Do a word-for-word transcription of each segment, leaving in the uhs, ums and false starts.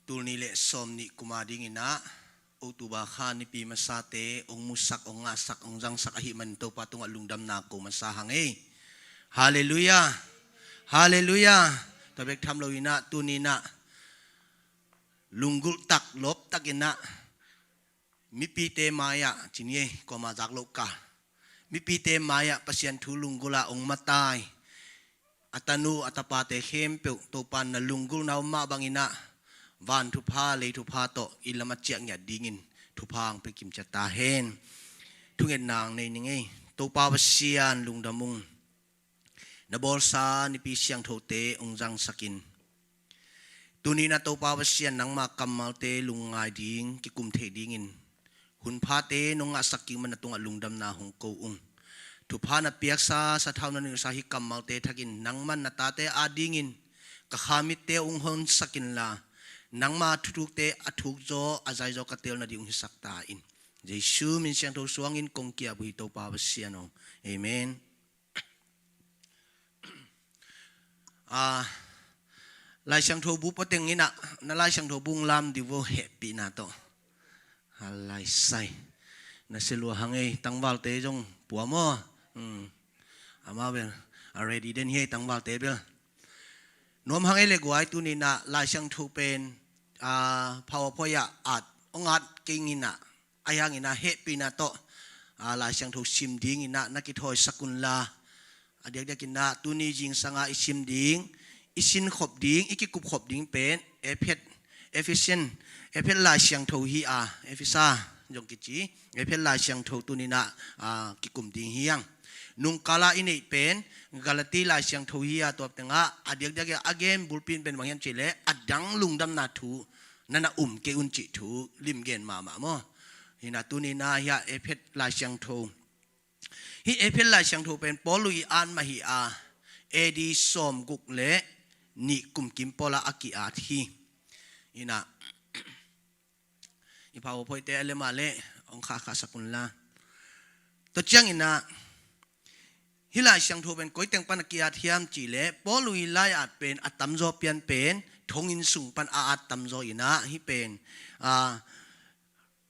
Tul nih le sawm nih kum a dinginah October kha nipi masate hong musak, hong ngahsak, hong zangsak ahih manin Topa tungah lungdamna ko masa hang ei. Halleluiah. Halleluiah. Tua bek tham loinah tuninah lunggulh tak lawp takinah mipite mai-ah cin ei, kuama zak loh ka, mipite mai-ah Pasian thu lunggulh ah hong matai a tanu a tapate khempeuh Topa na lunggulhna om mah banginah van thupha lei thupha tawh i lam a ciah ngiat dingin thupha hong pia kim ciat ta hen. Thungetna hong nei ning ei. Topa Pasian lungdam ung. Na bawlsa nipi siangthote hong zangsakin tuninah Topa Pasian nangma kammalte lungngai ding kikum theih dingin hunphate nong ngahsak kik man na tungah lungdamna hong ko ung. Thupha na piaksa sathau na nuihsa hih kammalte thakin nangman na tate adingin ka kha mitte hong honsak inla nangma thuthukte a thukzaw a zaizaw ka tel nading hong hisak ta in. Jesu min siangtho suangin kong kiap uh hi Topa Pasian aw. Amen. Ah, Lai Siangtho bu pua teng inah na Lai Siangtho bu hong lam dih vo hehpihna tawh. Halaisai. Na sia lua hang ei, tangvalte zong pua maw? Hmm. Amau bel a ready den hi ei, tangvalte bel. Nuam hang ei le guai, tuninah Lai Siangtho pen ah, PowerPoint ah at hong at kei inah, ahi hanginah hehpihna tawh ah, Lai Siangtho sim dinginah na kithawisak unla, a diakdiakinah tuni zingsanga i sim ding, i sinkhop ding, i kikupkhop ding pen Efet, Efesian, Efet Lai Siangtho hi a, Efesa zong kici Efet Lai Siangtho tuninah ah, kikum ding hi hang. Nungkala i neih pen Galati Lai Siangtho hi a, tua tengah a diakdiak a gen bulpi in pen bang hiam cihleh a dang lungdamna thu na na um kei un cih thu limgen mahmah maw? Hinah tuninah hiah Efet Lai Siangtho, hih Efet Lai Siangtho pen Paul i at mah hi a, A D sawm guk le nih kum kim pawlah a ki-at hi. Hinah i PowerPoint te a lem ah leh hong khahkhahsak unla. Tua cianginah hih Lai Siangtho pen koi teng pan a ki-at hiam cihleh Paul i lai-at pen a tamzaw pian pen thonginn sung pan a at tamzaw inah hih pen ah,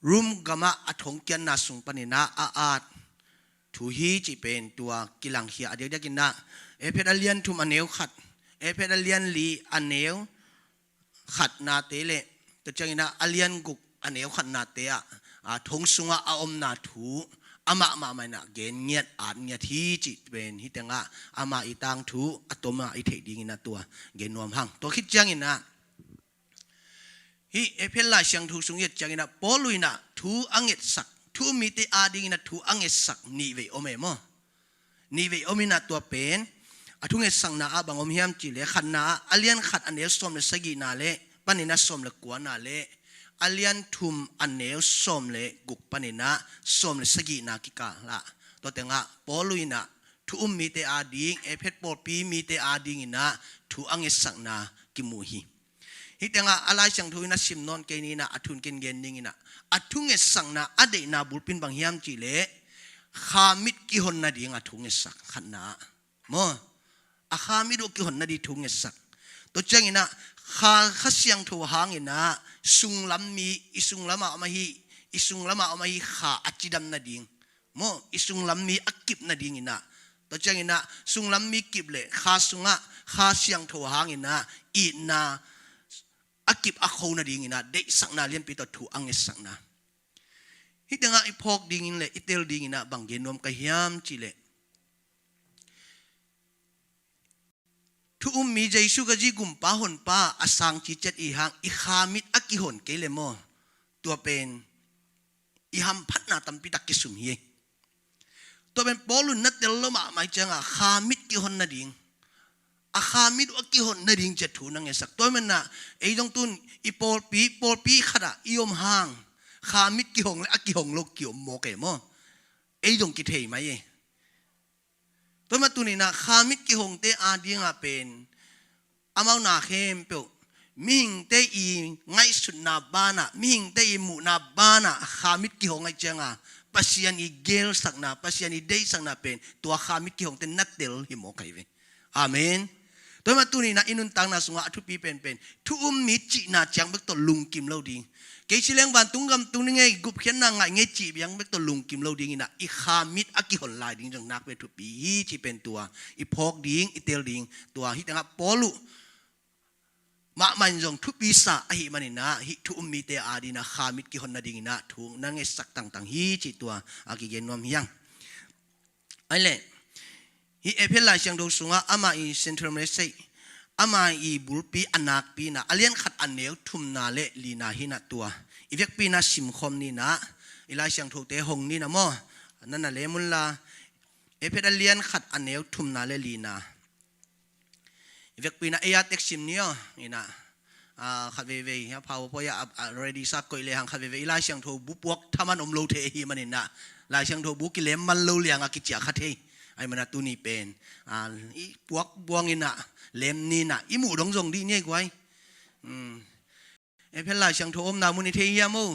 Rom gamah a thongkiatna sung paninah a at thu hi cih pen tua kilangkhia a diakdiakinah Efet a lian thum a neu khat, Efet a lian li a neu khatnate le tua cianginah a lian guk a neu khatnate ah ah, thong sungah a omna thu amah mahmah inah gen ngiat, at ngiat hi cih pen hih tengah ama i tangthu a tomah i theih dinginah tua gen nuam hang. Tua khit cianginah hih Efet Lai Siangtho sung i et cianginah Paul inah thu a ngetsak, thu um mite adinginah thu a ngetsak nih vei om e maw? Nih vei om inah tua pen a thungetsakna ah bang om hiam cihleh khatna ah a lian khat a neu sawm le sagihna le paninah sawm le kuana le a lian thum a neu sawm le guk paninah sawm le sagihna kikal ah tua tengah Paul inah thu um mite ading, Efet pawlpi mite adinginah thu a ngetsakna kimu hi. Hih tengah a Lai Siangtho inah sim nawn kei ninah a thun ken gen dinginah a thungetsakna a deihna bulpi in bang hiam cihleh kha mit kihon nading a thungetsak khatna ah maw? A kha mit uh kihon nading thungetsak. Tua cianginah kha, Kha Siangtho hanginah sunglam mi, i sunglamah om ahi, i sunglamah om ahi kha a cidam nading maw? I sunglam mi a kip nadinginah tua cianginah sunglam mi kip le kha sungah Kha Siangtho hanginah itna a kip a kho nadinginah deihsakna lianpi tawh thu a ngetsakna. Hih tengah i phawk dingin le i tel dinginah bang gen nuam ka hiam cihleh thu um mi Jesu Khazih gumpa honpa a sang ciciat i hang i kha mit a kihon kei le maw? Tua pen i hamphatna tampi tak kisum hi. Tua pen Paul in na tel lo mahmah ciangah kha mit kihon nading, a kha mit uh a kihon nading ciah thu na ngetsak. Tua manah ei zong tun i pawlpi, pawlpi khatah i om hang kha mit kihong le a kihong lo kiom mawk e maw? Ei zong kithei mai e. Tua mah tuninah kha mit kihongte adingah pen amau na khempeuh mihingte i ngaihsutna banah, mihingte i muhna banah kha mit kihong ahi cianga Pasian i gelsakna, Pasian i deihsakna pen tua kha mit kihongte na tel hi mawk ahi ve. Amen. Tua mah tuni-in ah i nuntakna sungah a thupi penpen thu um mi cihna ciang bek tawh lungkim lo ding. Kei ci leng vantung gam tung ding ei, gupkhiatna ngah ing ei cih ciang bek tawh lungkim lo dingin ah i kha mit a kihon lai ding zong nakpi thupi hi cih pen tua i phawk ding, i tel ding. Tua hih tengah Paul uh mahmah in zong thupi sa ahih manin ah hih thu um mite adingin ah kha mit kihon nadingin ah thu na ngetsak tangtang hi cih tua a kigen nuam hi hang. Ahih leh hih Efesa Lai Siangtho sungah ama i central message, ama i bulpi a nakpi-in ah a lian khat a neu thumna le lina hi-in ah tua i vekpi-in ah simkhawm ni-in ah, i Lai Siangthote hong ni-in ah maw, na na lem un la. Efesa a lian khat a neu thumna le lina. I vekpi-in ah ei a tek sim ni aw, in ah, ah, khat veivei, ah, PowerPoint ah, ah, ready sa koih lehang khat veivei i Lai Siangtho bu puak thaman om lo thei ahih manin ah, Lai Siangtho bu kilem man lo liang a kiciah kha thei. Ahih manin ah tuni pen, ah, i puak buangin ah, lem ni-in ah, i muh dong zong dih ni ei guai. Hmm. Efesa Lai Siangtho omna mun i thei hiam aw?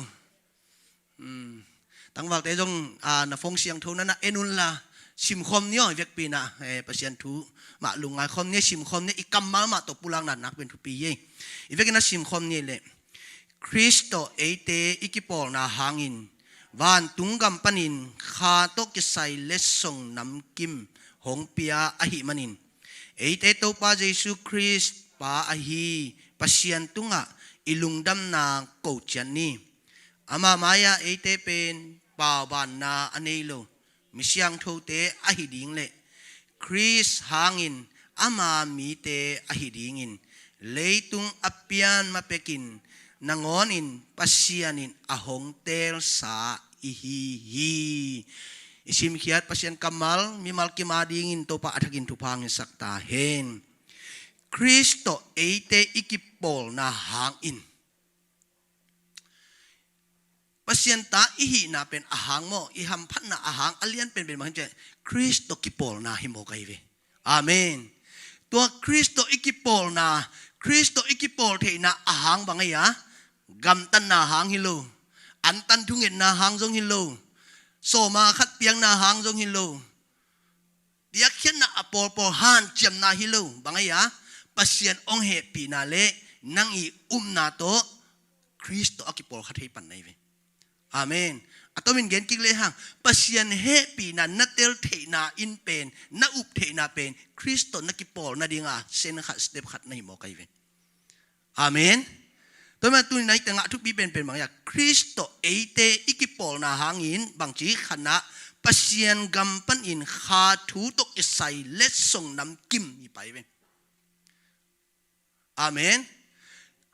Hmm. Tangvalte zong, ah, na phone siangtho na na en un la, simkhawm ni aw, i vekpi-in ah, eh, Pasian thu mah lungngai khawm ni, simkhawm ni, i kammal mah tawh pulakna nakpi-in thupi hi. I vekin ah simkhawm ni leh. Khrist tawh eite i kipawlna hangin vantung gam panin kha tawh kisai letsong namkim hong pia ahih manin, eite Topa Jesu Khrist Pa ahi Pasian tungah i lungdamna ko ciat ni. Ama mai-ah eite pen paubanna a nei lo mi siangthote ahi ding le Khrist hangin ama mite ahi dingin leitung a pian ma pekin nangawnin Pasian in a hong teelsa i hi hi. I simkhiat Pasian kammal mimal kim adingin Topa a thakin thupha hong hisak ta hen. Khrist tawh eite i kipawlna hangin. Pasian ta i hihna pen a hang maw, i hamphatna a hang, a lianpen pen bang hiam cih leh Khrist tawh kipawlna hi mawk ahi ve. Amen. Tua Khrist tawh i kipawlna, Khrist tawh i kipawl theihna a hang bang ahi a, gamtatna hang hi lo, antan thungetna hang zong hi lo, sawma khat piakna hang zong hi lo, piakkhiatna a pawlpawl hanciamna hi lo, bang ahi a, Pasian hong hehpihna le nang i upna tawh Khrist tawh a kipawlkha thei pan na hi ve. Amen. A tomin gen kik lehang, Pasian hehpihna na tel theihna in pen, na up theihna pen Khrist tawh na kipawl nadinga sen khat, step khat na hi mawk ahi ve. Amen. Tua mah tuni-in ah i tengah thupi penpen bang ahi a, Khrist tawh eite i kipawlna hangin bangci khatna, Pasian gam panin kha thu tawh kisai letsong namkim hi pah hi ve. Amen.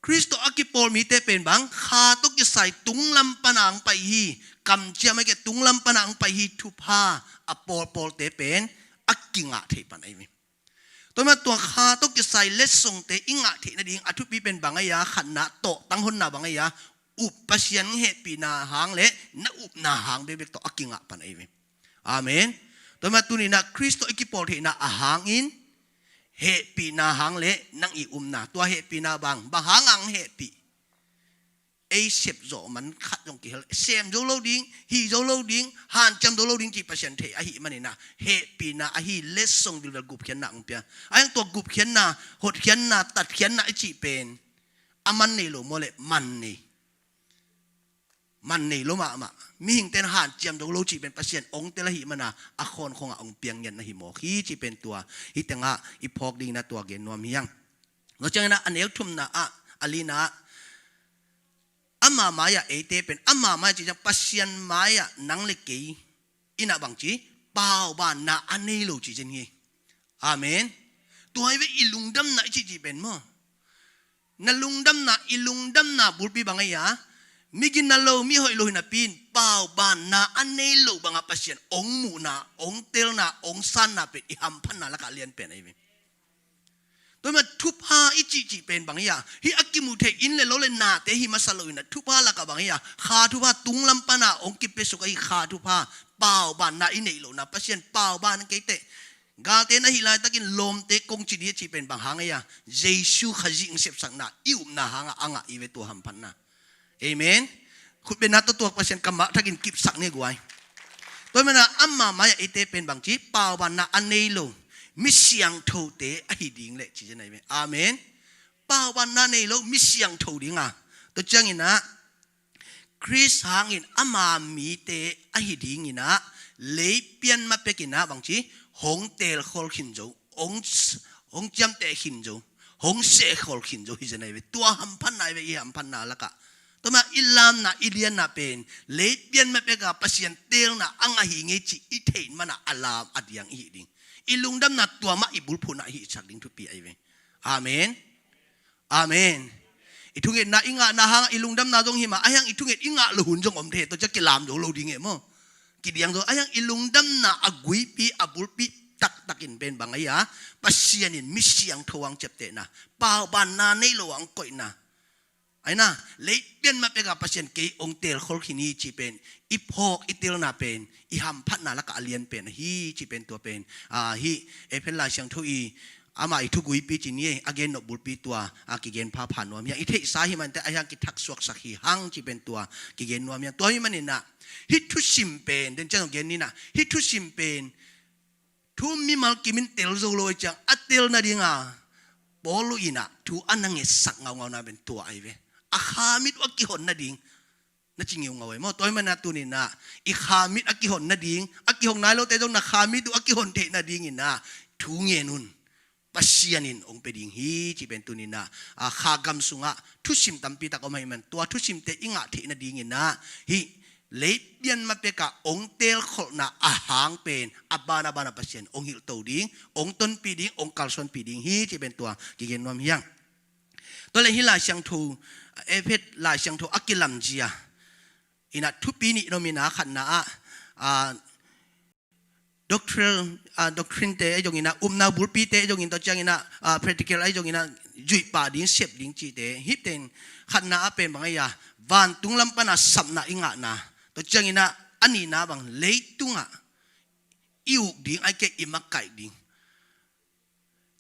Khrist tawh a kipawl mite pen bang, kha tawh kisai tunglam pana hong pai hi, kamciam a kei tunglam pana hong pai hi, thupha a pawlpawlte pen a kingah thei pan ahi ve. Tua mah tua kha tawh kisai letsongte i ngah theih nading a thupi pen bang ahi a, khatna tawh tanghonna bang ahi a, up Pasian hehpihna hang le na upna hang bekbek tawh a kingah pan ahi ve. Amen. Tua mah tuni-in ah Khrist tawh i kipawl theihna a hangin hehpihna hang le nang i upna. Tua hehpihna bang, bang hang ang hehpih? Ei sepzawh man khat zong kihel, sem zo lo ding, hih zo lo ding, hanciam zo lo ding cih Pasian thei ahih manin ah, hehpihna ahi letsong vilvel gupkhiatna hong pia. A hang tua gupkhiatna, hotkhiatna, tatkhiatna i cih pen a man nei lo maw le? Man nei. Man nei lo mahmah. Mihingte'n hanciam zo lo cih pen Pasian hong tel ahih manin ah a khawnkhongah hong piang ngiat na hi mawk hi cih pen tua hih tengah i phawk dingin ah tua gen nuam hi hang. Tua ciangin ah a neu thumna ah, a lina ah, ama mai-ah eite pen, ama mai-ah cih ciang Pasian mai-ah nang le kei in ah bangci, paubanna a nei lo cih ciang hi. Amen. Tua hi ve, i lungdamna i cihcih pen maw, na lungdamna, i lungdamna bulpi bang ahi a, mi gina lo, mi hoih lo hi napi-in, paubanna a nei lo bangah Pasian hong muhna, hong telna, hong sanna pen i hamphatna lakah lianpen ahi ve. Tua mah thupha i cihcih pen bang hi a, hih a kimu thei inn le lo le nate hi masa lo in ah, thupha lakah bang hi a, kha thupha, tunglam pana hong kipiasuk ahi kha thupha, paubanna i neih lohna, Pasian pauban kei teh, galte na hih laitakin lawmte kong ci ding a cih pen bang hang ahi a, Jesu Khazih hong sepsakna i upna hangah a ngah i ve tua hamphatna. Amen. Khutbetna tawh tuak Pasian kammal thakin kipsak ni guai. Tua hi manin ah ama mai-ah eite pen bangci, paubanna a nei lo, mi siangthote ahi ding leh ci zen ahi ve. Amen. Paubanna nei lo mi siangtho ding a, tua ciangin ah Khrist hangin ama mite ahi dingin ah lei pian ma pekin ah bangci hong teelkhol khin zo, hong, hong ciamteh khin zo, hong sehkhol khin zo hi zen ahi ve. Tua hamphatna ahi ve, i hamphatna lakah. Tua mah i lamna, i lianna pen lei pian ma peka Pasian teelna a ngah hi ngei cih i theih manah a lam a diang i hi ding. I lungdamna tua mah i bulphuhna hi sak ding thupi ahi ve. Amen. Amen. I thungetna i ngahna hang i lungdamna zong hi mah, ahi hang i thunget i ngah lo hun zong om thei, tua ciang kilam zo lo ding e maw. Kidiang zo, ahi hang i lungdamna a guipi, a bulpi taktakin pen bang ahi a, Pasian in mi siangtho ang ciaptehna, paubanna nei lo ang koihna. Aina, lei pian ma peka Pasian kei ong teelkhol khin hi cih pen, i phawk i teelna pen, i hamphatna lakah a lian pen ahi cih pen tua pen. Ah, hih Efesa Lai Siangtho i, ama i thuguipi ci ni e, a gen nop bulpi tua, a kigen phapha nuam hiang. I theihsa hi mante, ahi hang kithaksuaksak hi hang cih pen tua, kigen nuam hiang. Tua hi maninah, hih thusim pen, den ciang gen ninah, hih thusim pen, thu mimal kimin tel zo lo ciang a tel nadinga Paul inah thu a na ngetsak ngaungauna pen tua ahi ve. A khamit uh a kihon nading na ci ngiungau ahi maw. Tua hi mana tuninah i khamit a kihon nading, a kihong nai lote zong na khamit uh a kihon theih nadinginah thu ngen un. Pasian in ong pe ding hi cih pen tuninah, a, kha gam sungah thusim tampi tak om ahi man, tua thusimte i ngah theih nadinginah hih lei pian ma peka ong teelkholhna a hang pen a ban a ban a Pasian ong hilhto ding, ong tonpih ding, ong kalsuanpih ding hi cih pen tua kigen nuam hiang. Tua le hih Lai Siangtho, Efesa Lai Siangtho a kilamzia inah thupi nih na om inah, khatna ah, a, doctrine, a, doctrine te ahi zongin ah, upna bulpi te ahi zongin, tua ciangin ah, a, practical ahi zongin ah, zuih pah ding, sep ding cihte. Hih pen khatna ah pen bang ahi a, vantung lam pana sapna i ngahna. Tua ciangin ah a nihna bang, leitungah i uk ding, ahih kei leh i makaih ding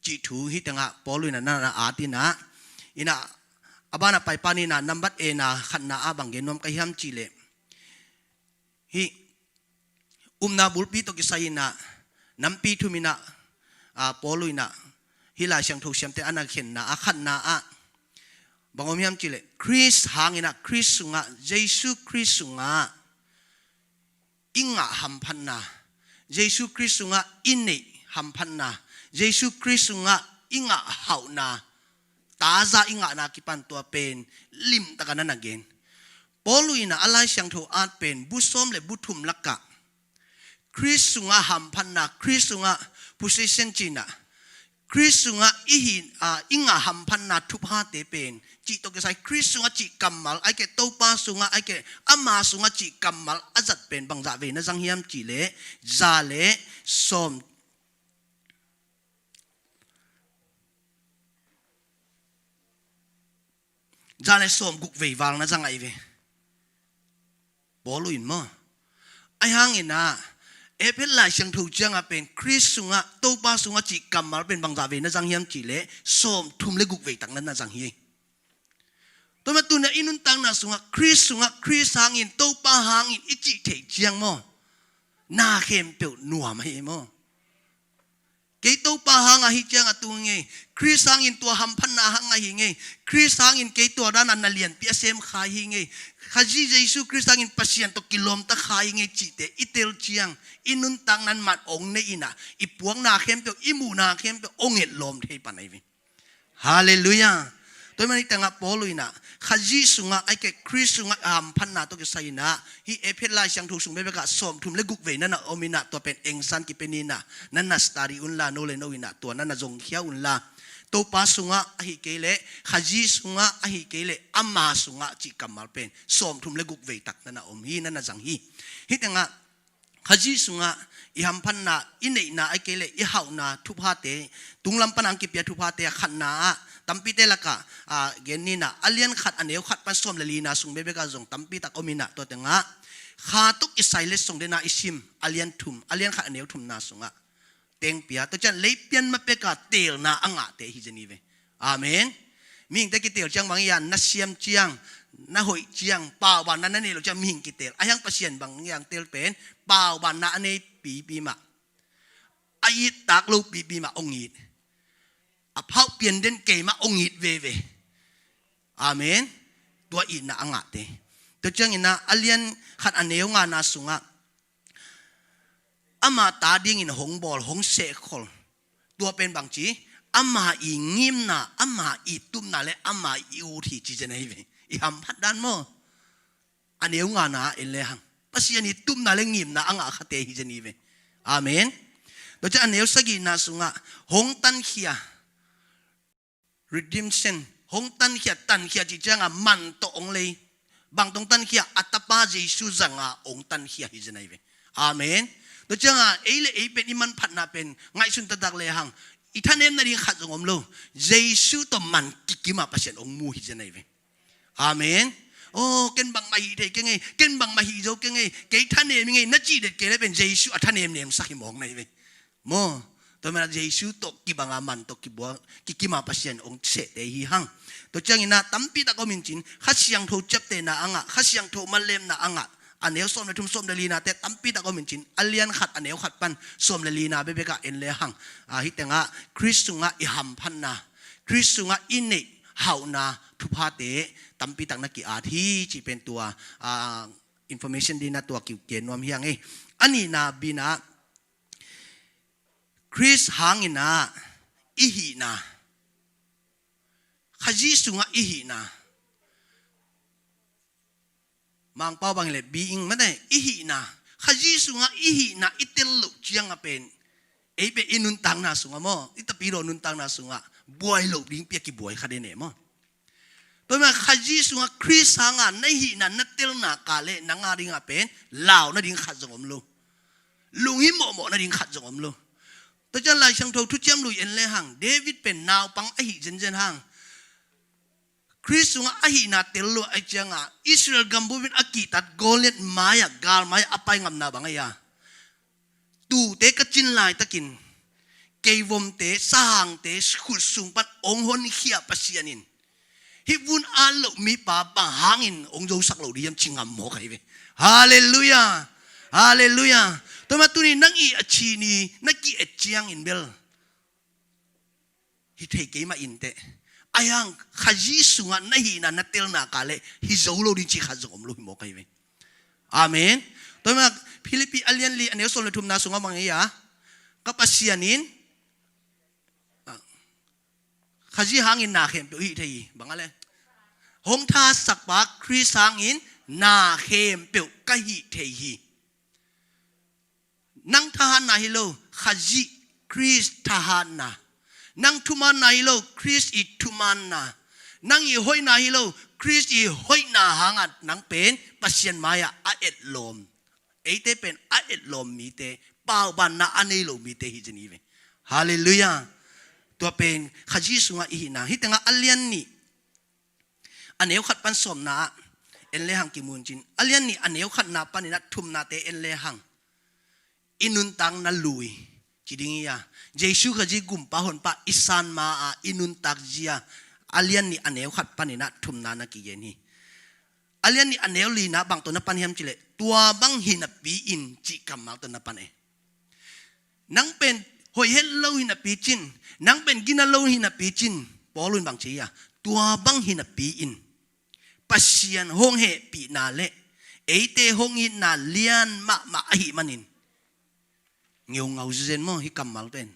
cih thu hih tengah Paul inah na, na at inah, inah a banah paipan inah nambat ena khatna ah bang gen nuam ka hiam cih leh, hih upna bulpi tawh kisai inah nampi thum inah, a, Paul inah hih Lai Siangtho siamte a na khenna, a khatna ah bang om hiam cih leh, Khrist hang inah, Khrist sungah, Jesu Khrist sungah i ngah hamphatna, Jesu Khrist sungah i neih hamphatna, Jesu Khrist sungah i ngah hauhna, taza i ngahna kipan tua pen limtakin na na gen. Paul inah a Lai Siangtho at pen bu sawm le bu thum lakah Khrist sungah hamphatna, Khrist sungah position cihna, Khrist sungah i hi, a, i ngah hamphatna thuphate pen cih tawh kisai, Khrist sungah cih kammal, ahih kei leh Topa sungah, ahih kei leh ama sungah cih kammal a zat pen bangzah vei na zang hiam cih leh, za le sawm, za le sawm guk vei val na zang ahi ve. Paul in maw. Ahi hang inah, Efesa Lai Siangtho ciangah pen Khrist sungah, Topa sungah cih kammal pen bangzah vei na zang hiam cih leh, sawm thum le guk vei tak na na zang hi. Tua mah tuninah i nuntakna sungah, Khrist sungah, Khrist hangin, Topa hangin i cih theih ciang maw, na khempeuh nuam ahi maw. Kei Topa hang ahi ciang a tung hi ngei. Khrist hangin tua hamphatna hang ahi ngei. Khrist hangin kei tua dan a na lianpi a sem kha hi ngei. Khrih Jesu Khrist hangin Pasian tawh kilawmta kha hi ngei cihte i tel ciang, i nuntakna man ong nei inah, i puakna khempeuh, i muhna khempeuh ong etlawm thei pan ahi ve. Halleluiah. Tua hi man hih tengah Paul inah, Khazih sungah, ahih kei leh Khrist sungah a hamphatna tawh kisai inah, hih Efesa Lai Siangtho sung bekbek ah sawmthum le guk vei na na om inah, tua pen engsan kipia ni inah, na na study unla, no le no inah, tua na na zongkhia unla. Topa sungah ahih kei leh, Khazih sungah ahih kei leh, ama sungah cih kammal pen sawmthum le guk vei tak na na om hi, na na zang hi. Hih tengah, Khazih sungah i hamphatna, i neihna, ahih kei leh i hauhna thuphate, tunglam pan a kipia thuphate a khatna ah, tampite lakah, a, gen ni inah, a lian khat a neu khat pan sawm le lina sung bekbek ah zong tampi tak om inah, tua tengah kha tawh kisai letsong den a i sim, a lian thum, a lian khat a neu thumna sungah teng pia. Tua ciang lei pian ma pek a teelna a ngahte hi zen hi ve. Amen. Mihingte kiteel ciang bang hiam, na siam ciang, na hoih ciang, paubanna na neih loh ciang mihing kiteel. Ahi hang Pasian bang hiam teel pen, paubanna a nei pipi mah. A it tak lo pipi mah hong it. A phauh pian den kei mah hong it veve. Amen. Tua itna a ngahte. Tua ciangin ah a lian khat a neu ngana sungah ama ta dingin hong bawl, hong sehkhol. Tua pen bangci, ama i ngimna, ama i tupna le ama i ut hi ci zen ahi ve. I hamphat dan maw? A neu ngana en le hang. Pasian i tupna le ngimna a ngah khate hi zen hi ve. Amen. Tua ciang a neu sagihna sungah hong tankhia. Redemption. Hong tankhia, tankhia cih ciangah man tawh hong lei. Bang tawh hong tankhia, a tapa Jesu zangah hong tankhia hi zen ahi ve. Amen. Tua ciangah ei le ei pen i manphatna pen ngaihsun taktak le hang, i thanem nading khat zong om lo. Jesu tawh man kikimah Pasian hong mu hi zen ahi ve. Amen. Oh, ken bangmah hih thei keng ei, ken bangmah hih zo keng ei, kei thanem ing ei na cih det kei le pen Jesu a thanem nemsak hi mawk na hi ve. Maw? Tua manin ah Jesu tawh kibanga man tawh kibua, kikima Pasian hong sehte hi hang. Tua ciangin ah tampi tak om in cin, Kha Siangtho ciaptehna a ngah, Kha Siangtho manlemna a ngah, a neu sawm le thum, sawm le linate tampi tak om in cin, a lian khat a neu khat pan sawm le lina bekbekah en le hang. Ah, hih tengah Khrist sungah i hamphatna, Khrist sungah i neih hauhna thuphate tampi tak na ki-at hi cih pen tua, ah, information dingin ah tua kigen nuam hi hang ei. A nihna bina, Khrist hangin ah i hihna, Khazih sungah i hihna, Mangpau bang le being mate, i hihna, Khazih sungah i hihna i tel loh ciangah pen, ei pen i nuntakna sungah maw, i Tapidaw nuntakna sungah buai loh ding pi a kibuai kha den e maw? Tua manin Khazih sungah Khrist hangah na hihna na telna kah le nang a dingah pen lau nading khat zong om lo. Lunghimawhmawh nading khat zong om lo. Tua ciang Lai Siangtho Thuciam Lui en le hang, David pen naupang ahi zenzen hang, Khrist sungah a hihna tel lo ahih ciangah Israel gambup in a kihtat Goliath mai-ah, gal mai-ah a pai ngamna bang ahi a, tuute ka cin laitakin keivomte, sahangte khut sung pan hong honkhia Pasian in, hih vun at loh mipa bang hangin hong zosak lo ding hiam ci ngam mawk ahi ve. Halleluiah. Halleluiah. Tua manin tuni nang i a cin i na ki-et ciangin bel hi thei kei mah inteh. Ahi hang Khazih sungah na hihna na telna kah le hi zo lo ding cih khat zong om lo hi mawk ahi ve. Amen. Tua manin Philippi a lian li a neu sawm le thumna sungah bang ahi a, ka Pasian in, ah, Khazih hangin na khempeuh hih thei hi. Bang a le, hong thasakpa Khrist hangin na khempeuh ka hih thei hi. Nang thahatna hi lo, Khazih Khrist thahatna. Nang thumanna hi lo, Khrist i thumanna. Nang i hoihna hi lo, Khrist i hoihna hangah nang pen Pasian mai-ah a etlawm, eite pen a etlawm mite, paubanna a nei lo mite hi zen hi ve. Halleluiah. Tua pen Khazih sungah i hihna. Hih tengah a lian nih a neu khat pan sawmna ah en le hang kimu in cin, a lian nih a neu khatna panin ah thumnate en le hang, i nuntakna lui ci ding hi a, Jesu Khazih gumpa honpa i san ma-a i nuntak zia, a lian nih a neu khat panin ah thumna na kigen hi. A lian nih a neu lina bang tawh na pan hiam cih leh, tua bang hi napi in cih kammal tawh na pan e. Nang pen hoih het lo hi napi cin, nang pen gina lo hi napi cin, Paul in bang ci a, tua bang hi napi in Pasian hong hehpihna le eite hong itna lian mahmah ahih manin ngeungau zen maw hih kammal pen.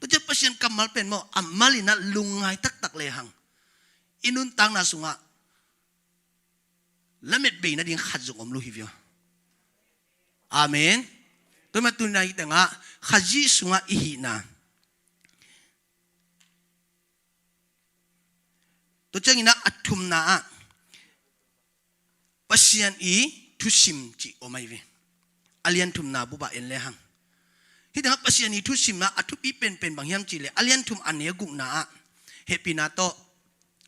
Tua ciang Pasian kammal pen maw, a mal in ah lungngai taktak le hang, i nuntakna sungah lamet bei nading khat zong om lo hi viau. Amen. Tua manin tuni-in ah hih tengah Khazih sungah i hihna. Tua ciangin ah a thumna ah Pasian i thusim cih om ahi ve. A lian thumna bup ah en le hang, hih tengah Pasian i thusimna a thupi penpen bang hiam cih leh a lian thum a neu gukna ah, hehpihna tawh,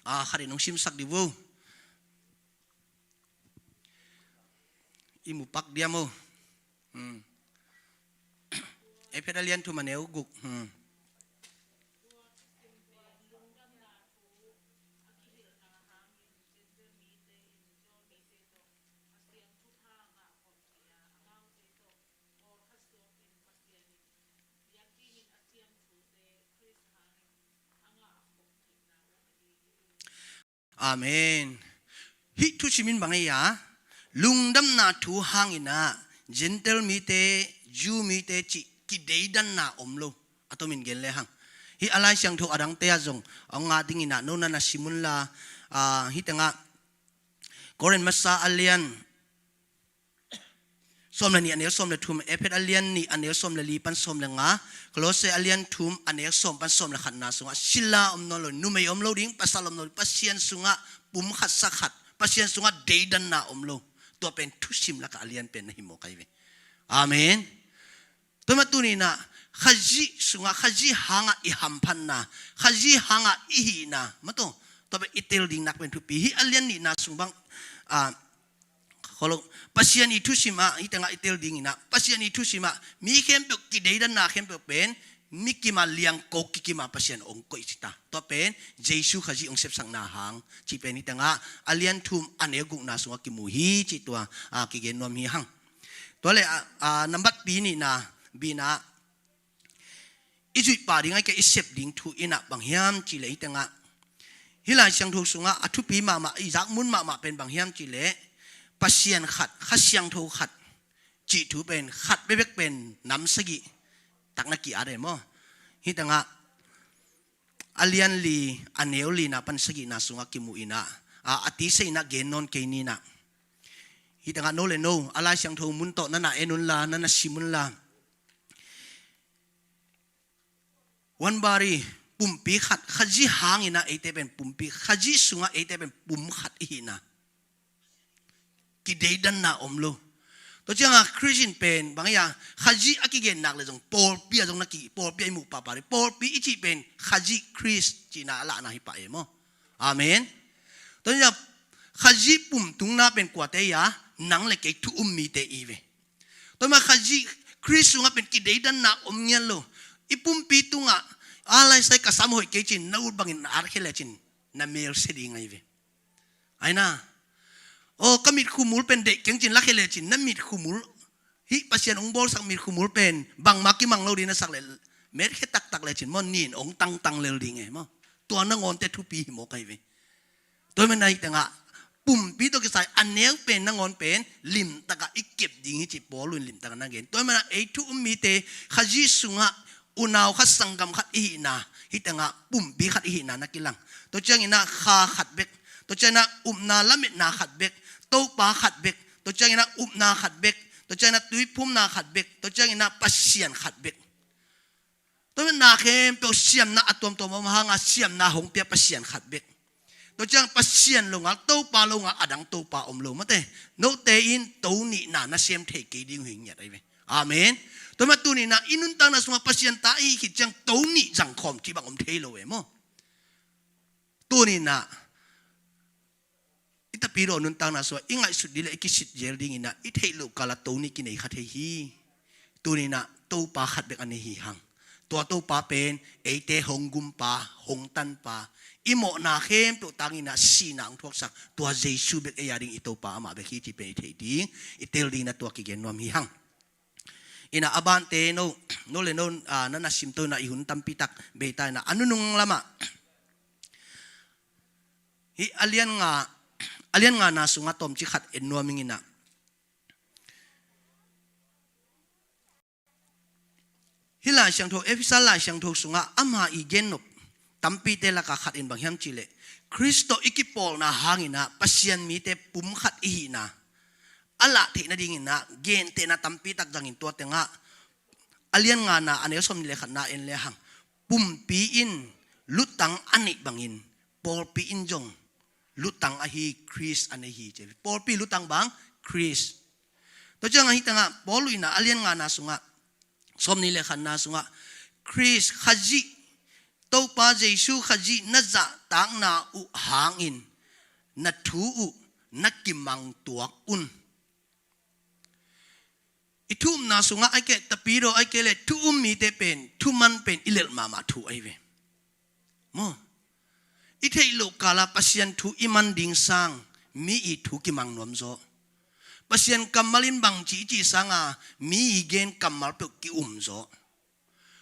a, khat in hong simsak dih vo. I mu pak diam o. Hmm. Efesa a lian thum a neu guk. Hmm. Amen. Hih thusim in bang ei a, lungdamna thu hangin ah Gentile mite, Jew mite cih kideidanna om lo. A tomin gen le hang. Hih a Lai Siangtho a dangte ah zong a ngah dingin ah no na na sim unla, ah, hih tengah Korin masa a lian sawm le nih a neu sawm le thum, Efesa a lian nih a neu sawm le li pan sawm le nga, Kolose a lian thum a neu sawm pan sawm le khatna sungah sila om nawn lo, numei om lo ding, pasal om lo ding, Pasian sungah pumkhat sakhat, Pasian sungah deidanna om lo. Tua pen thusim lakah a lian pen na hi mawk ahi ve. Amen. Tua mah tuni-in ah Khazih sungah, Khazih hangah i hamphatna, Khazih hangah i hihna, mah tawh tua pen i tel ding nak pen thupi. Hih a lian nihna sung bang, ah, Pasian i thusim ah, hih tengah i tel dingin ah, Pasian i thusim ah mi khempeuh kideidanna khempeuh pen mi kim a liangko kikim a Pasian hong koih ci ta. Tua pen Jesu Khazih hong sepsakna hang cih pen hih tengah a lian thum a neu gukna sungah kimu hi cih tua, ah, kigen nuam hi hang. Tua le, ah, ah, nambat pi nihna, bina i zuih pah ding ahih kei leh i sep ding thu in ah bang hiam cih leh hih tengah, hih Lai Siangtho sungah a thupi mahmah, i zak mun mahmah pen bang hiam cih leh Pasian khat, Kha Siangtho khat cih thu pen khat bekbek pen nam sagih tak na ki-at e maw. Hih tengah a lian li a neu lina pan sagihna sungah kimu in ah, a, a tisa in ah gen nawn kei ni in ah. Hih tengah no le no a Lai Siangtho mun tawh na na en unla, na na sim unla. One body, pumpi khat, Khazih hangin ah eite pen pumpi, Khazih sungah eite pen pum khat i hihna. Kideidanna om lo. Tua ciangah Khrist in pen bang hiam, Khazih a kigen nak le zong pawlpi ah zong na ki, pawlpi ah i muh pahpah ding. Pawlpi i cih pen Khazih Khrist cihna a lahna hi pah e maw. Amen. Tua ciangah Khazih pumtungna pen kuate hi a, nang le kei thu um mite i ve. Tua mah Khazih Khrist sungah pen kideidanna om ngiat lo. I pumpi tungah a laisai ka sam hoih kei cin na ut bangin na at khia lecin na mel sia ding ahi ve. Aina. Aw, ka mitkhumul pen deih keng cin la khia lecin na mitkhumul, hih Pasian hong bawlsak mitkhumul pen bangmah kimang lo ding na sak le, met khia taktak lecin maw, nin hong tangtang lel ding e maw. Tua nangawnte thupi hi mawk ahi ve. Tua hi manin ah hih tengah pumpi tawh kisai a neu pen nangawn pen limtakah i kep ding hi ci Paul in limtakah na gen. Tua hi manin ah ei thu um mite Khazih sungah unau khat sanggam khat i hihna, hih tengah pumpi khat i hihna na kilang. Tua ciangin ah kha khat bek, tua ciangin ah upna lametna khat bek, Topa khat bek, tua ciangin ah upna khat bek, tua ciangin ah tuiphumna khat bek, tua ciangin ah Pasian khat bek. Tua manin ah na khempeuh siamna a tuamtuam om hanga siamna hong pia Pasian khat bek. Tua ciang Pasian lo ngal, Topa lo ngal, a dang Topa om lo mate. Note in to nihna na sem thei kei ding uh hi ngiat ahi ve. Amen. Tua mah tuni-in ah i nuntakna sungah Pasian ta i hih khit ciang to nih zangkhawm cih bang om thei lo e maw. Tuni-in ah i Tapidaw nuntakna sungah i ngaihsut ding le i kisit zel dingin ah i theih loh kalah to nih kinei kha thei hi. Tuni-in ah Topa khat bek a nei hi hang. Tua Topa pen eite hong gumpa, hong tanpa, i mawhna khempeuh tangin ah sihna hong thuaksak tua Jesu bek ei a ding i Topa amah bek hi cih pen i theih ding, i tel dingin ah tua kigen nuam hi hang. In ah a bante no, no le no, ah, na na simto in ah i hun tampi tak bei ta in ah a nunung lamah hih a lian nga, a lian ngana sungah tawmcik khat en nuam ing in ah. Hih Lai Siangtho, Efesa Lai Siangtho sungah ama i gennop tampite lakah khat in bang hiam cih leh Khrist tawh i kipawlna hangin ah Pasian mite pum khat i hihna a lah theih nadingin ah gentehna tampi tak zangin tua tengah a lian ngana a neu sawmnih le khatna en le hang, pumpi in lutang a neih bangin pawlpi in zong lutang ahi Khrist a nei hi ci. Pawlpi lutang bang Khrist. Tua ciangah hih tengah Paul in ah a lian ngana sungah, sawmnih le khatna sungah, Khrist Khazih, Topa Jesu Khazih na zahtakna uh hangin na thu uh na kimang tuak un. I thu upna sungah ahih kei leh Tapidaw ahih kei leh thu um mite pen thuman pen i lelh mahmah thu ahi ve. Maw? I theih loh kalah Pasian thu i man ding sang mi i thu kimang nuam zaw. Pasian kammal in bangci i cih sanga mi i gen kammal peuh ki-um zaw.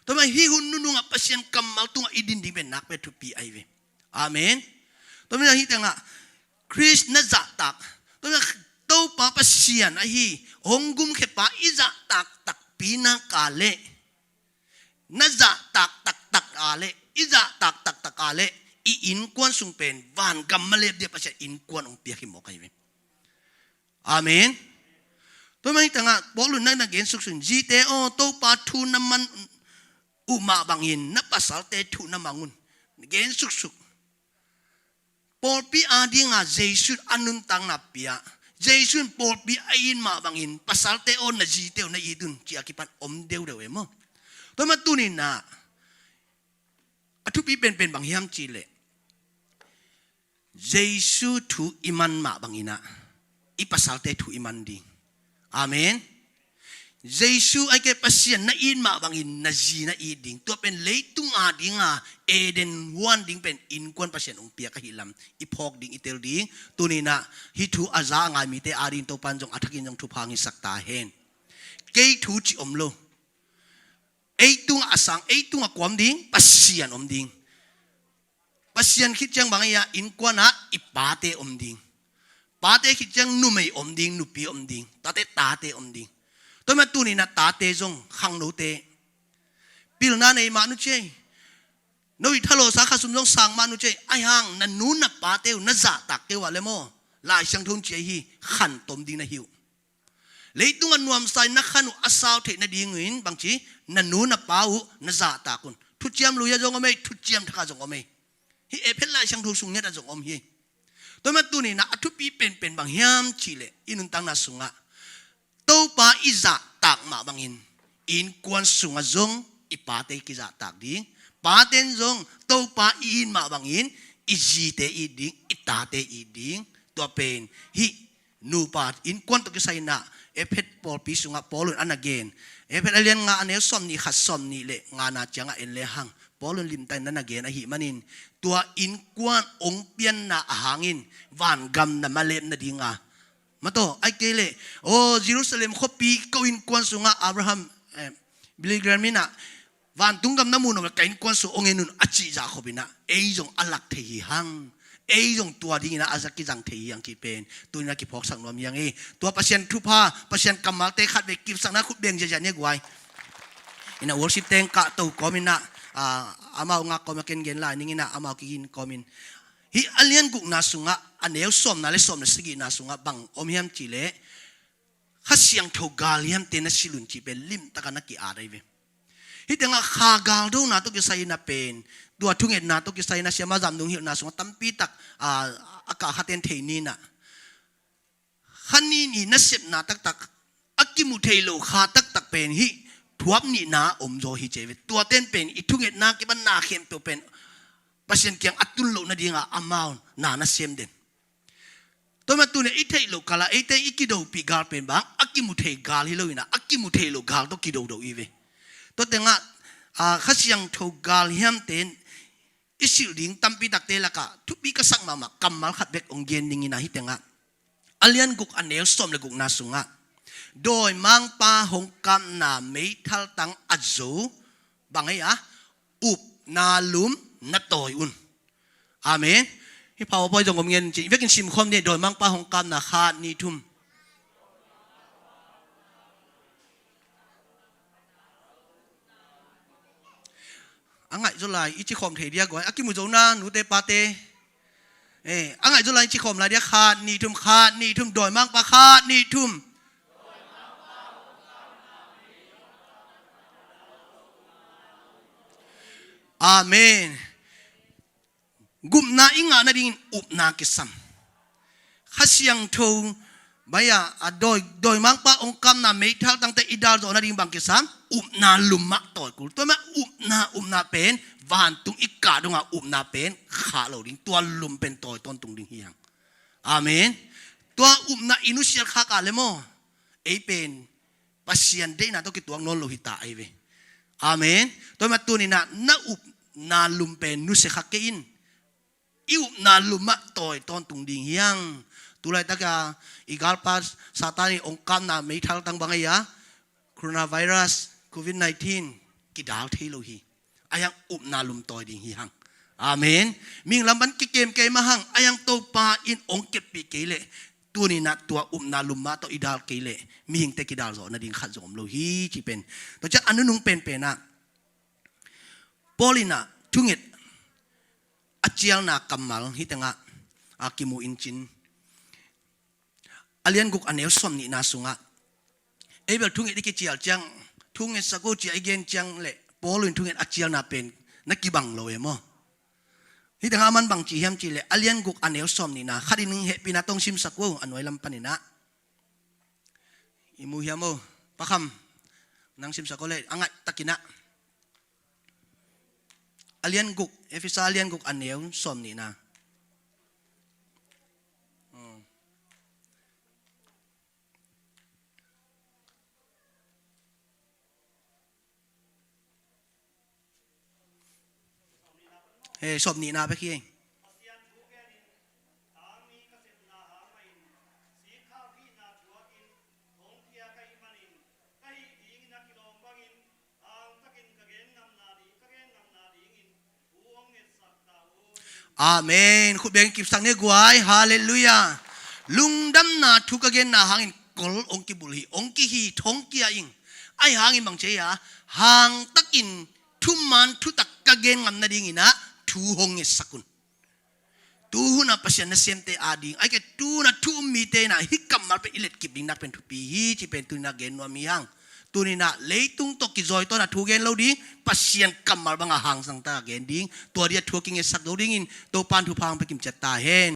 Tua mah hih hun nunungah Pasian kammal tungah i din ding pen nakpi a thupi ahi ve. Amen. Tua manin ah hih tengah Khrist na zahtak, tua manin ah Topa Pasian ahi hong gumkhia pa i zahtak takpi nak leh, na zahtak taktak a leh, i zahtak taktak a leh, i innkuan sung pen vangam malep dia Pasian innkuan hong piak hi mawk ahi ve. Amen. Tua manin ah hih tengah Paul in na gen suksuk in, zite aw, Topa thu na man uh mah bangin na pasalte thu na mang un. Gen suksuk. Pawlpi adinga Jesu in a nuntakna pia, Jesu in pawlpi a it mah bangin pasalte aw, na zite uh na it un, ci a kipan om deudeu e maw. Tua manin ah tuni-in ah a thupi penpen bang hiam cih leh, Jesu thu i man mah bangin ah i pasalte thu i man ding. Amen. Jesu, ahih kei leh Pasian na it mah bangin na zi na it ding. Tua pen leitung adinga Eden huan ding pen innkuan Pasian hong piak ahih lam i phawk ding, i tel ding. Tuni-in ah hih thu a za a ngai mite adingin Topa'n zong a thakin zong thupha hong hisak ta hen. Kei thu cih om lo. Ei tungah a sang, ei tungah kua om ding? Pasian om ding. Pasian khit ciang bang ahi a, innkuan ah i pate om ding. Pate khit ciang numei om ding, nupi om ding. Tate, tate om ding. Tua manin ah tuni-in ah tate zong, khangnote, pilna nei mah un ci ei. No i thalawhsa khasum zong sang mah un ci ei. Ahih hang na nu na pate uh na zahtak kei uh a leh maw, Lai Siangtho in ci ahi, khantom ding na hi uh. Leitungah nuamsa-in na khan uh a sau theih nadingin bangci, na nu na pa uh na zahtak un. Thuciam Lui ah zong om ei, Thuciam Thak ah zong om ei. Hih Efesa Lai Siangtho sung ngiat ah zong om hi. Tua manin tuni-in ah a thupi penpen bang hiam cih leh, i nuntakna sungah Topa i zahtak mah bangin innkuan sungah zong i pate kizahtak ding. Pate in zong Topa i it mah bangin i zite it ding, i tate it ding. Tua pen hih nupa innkuan tawh kisai-in ah Efesa pawlpi sungah Paul in a na gen. Efesa a lian nga, a neu sawmnih khat, sawmnih le nga na ciangah en lehang, Paul in limtakin a na gen ahih manin, tua innkuan hong pianna a hangin vangam na malep nadinga, mataw, ahih kei leh, aw, Jerusalem khuapi ko innkuan sungah Abraham, eh, Billy Graham in ah, vantung gam na mu nop leh ka innkuan sung hong en un, a cih zah khopin ah ei zong a lak thei hi hang. Ei zong tua dingin ah a za kizang thei hi hang cih pen tuni-in ah kiphawksak nuam hi hang hi. Tua Pasian thupha, Pasian kammalte khat vei kipsakna khut beng ziahziah ni a guai. In ah worship te'n kahto kawmin ah, ah, amau ngak kawm a, ken gen lai ning in ah, amau kigin kawmin. Hih a lian gukna sungah, a neu sawmna le sawm le sagihna sungah bang om hiam cih leh, Kha Siangtho galhiamte na silh un cih pen limtakin a ki-at ahi ve. Hih tengah Kha galdona tawh kisai-in ah pen, tua thungetna tawh kisai-in ah siamah Zam Nung hilhna sungah tampitak, ah, a kah khaten thei ni in ah, kha nih nih nasepna taktak, a kimu thei lo kha taktak pen hih thuap nihna ah om zaw hi ci ve. Tuate'n pen i thungetna kipan na khempeuh pen Pasian kiang a tun loh nadingah amau na na sem den. Tua manin tuni-in i theih loh kal ah eite i kidopih gal pen bang, a kimu thei gal hi lo in ah, a kimu thei lo gal tawh kidodo hi ve. Tua tengah, ah, Kha Siangtho galhiamte i silh ding tampi takte lakah thupi ka sak mahmah kammal khat bek hong gen ning in ah, hih tengah a lian guk, a neu sawm le gukna sungah, dawimangpa hong kapna meithaltang a zo bang ei a, upna lum na tawi un. Amen. Hih PowerPoint zong om ngen cih, i vekin simkhawm ni. Dawimangpa hong kapna, khat, nih, thum. A ngaih zaw lai, i cikhawm thei dia guai. A kimu zo na, nute pate. Eh, a ngaih zaw lai, i cikhawm lai dia, khat, nih, thum, khat, nih, thum, dawimangpa, khat, nih, thum. Amen. Gupna i ngah nadingin upna kisam. Kha Siangtho, bang ei a, a dawi, dawimangpa hong kapna meithaltangte i dal zawh nading bang kisam, upna lum mah tawi kul. Tua mah upna, upna pen, vantung i kah dongah upna pen khah lo ding, tua lum pen tawi tawntung ding hi hang. Amen. Tua upna i nusiat khak a leh maw, ei pen Pasian deihna tawh kituak nawn lo hi ta ahi ve. Amen. Tua mah tuni-in ah na upna lum pen nusia kha kei in. I upna lum mah tawi tawntung ding hi hang. Tulaitak a i galpa Satan in hong kapna meithaltang bang ei a, coronavirus, covid nineteen, kidal thei lo hi. Ahi hang upna lum tawi ding hi hang. Amen. Mihing lam pan kikem kei mah hang, a yang Topa in ong keppih kei leh, tuni-in ah tua upna lum mah tawh i dal kei leh, mihingte kidal zawh nading khat zong om lo hi, ci pen. Tua ciang a nunung penpen ah, Paul in ah thunget a cialna kammal hih tengah a kimu in cin. A lian guk a neu sawm nihna sungah, ei bel thunget i kicial ciang, thungetsak o ci-a i gen ciang leh, Paul in thunget a cialna pen na kibang lo e maw? Hih tengah a man bang ci hiam cih leh, a lian guk a neu sawm nihna, khat in hehpihna tawh simsak o, a nuai lam panin ah. I mu hiam o, Pa Kham, nang simsak o leh, a ngaihtakin ah. A lian guk, Efesa a lian guk a neu sawm nihna. Hmm. He, sawm nihna bek hi. Amen. Khut beng kipsak ni guai. Halleluiah. Lungdamna thu ka genna hangin kol hong kibulh hi, hong kihih, hong kia ing. Ahi hangin bang ci hiam, hangtakin thuman thutak ka gen ngam nadingin ah thu hong ngetsak un. Tuhun a Pasian nasemte ading, ahih kei leh tuhun a thu um mite in ah hih kammal pen i letkip ding nak pen thupi hi, ci pen tuni-in ah gen nuam hi hang. Tuni-in ah leitung tawh kizawitawn a thu gen lo ding, Pasian kammal bang a hangsan tak a gen ding, tua ding a thu a kingetsak lo dingin Topa'n thupha hong pia kim ciat ta hen.